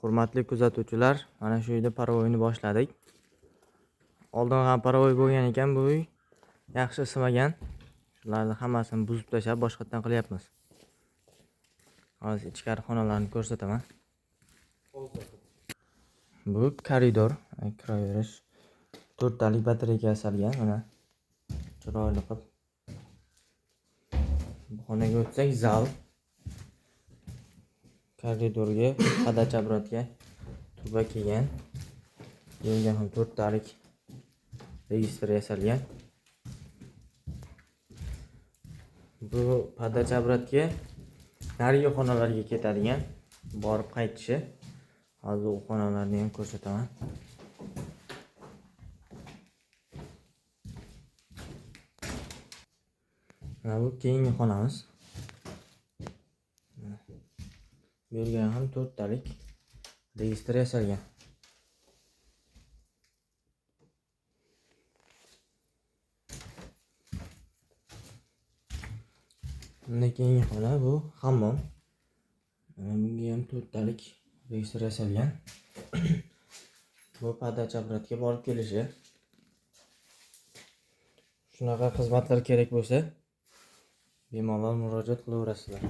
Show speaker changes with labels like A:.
A: Hurmatli kuzatuvchilar, mana shu uyda parovoyni boshladik. Oldin ham parovoy bo'lgan ekan bu uy. Yaxshi isimagan. Shularni hammasini buzib tashlab boshqatdan qilyapmiz. Hozir ichkari xonalarni ko'rsataman. Bu koridor, kiraverish. To'rttalik batareyka yasalgan, mana chiroyli qilib. Bu xonaga o'tsak, zal. Koridorga, подача обратga tuba kelgan. Bu yerga ham to'rttalik registr yasalgan. Bu подача обратga narigi xonalarga ketadigan, borib qaytishi. Hozir u xonalarni ham ko'rsataman. Mana bu keyingi xonamiz. Bu yerga ham to'rttalik registr yasalgan. Bundan keyingi xona bu hammom. Mana bunga ham to'rttalik registr yasalgan. Bu подача обратga borib kelishi. Shunaqa xizmatlar kerak bo'lsa, bemalol murojaat qilaverasizlar.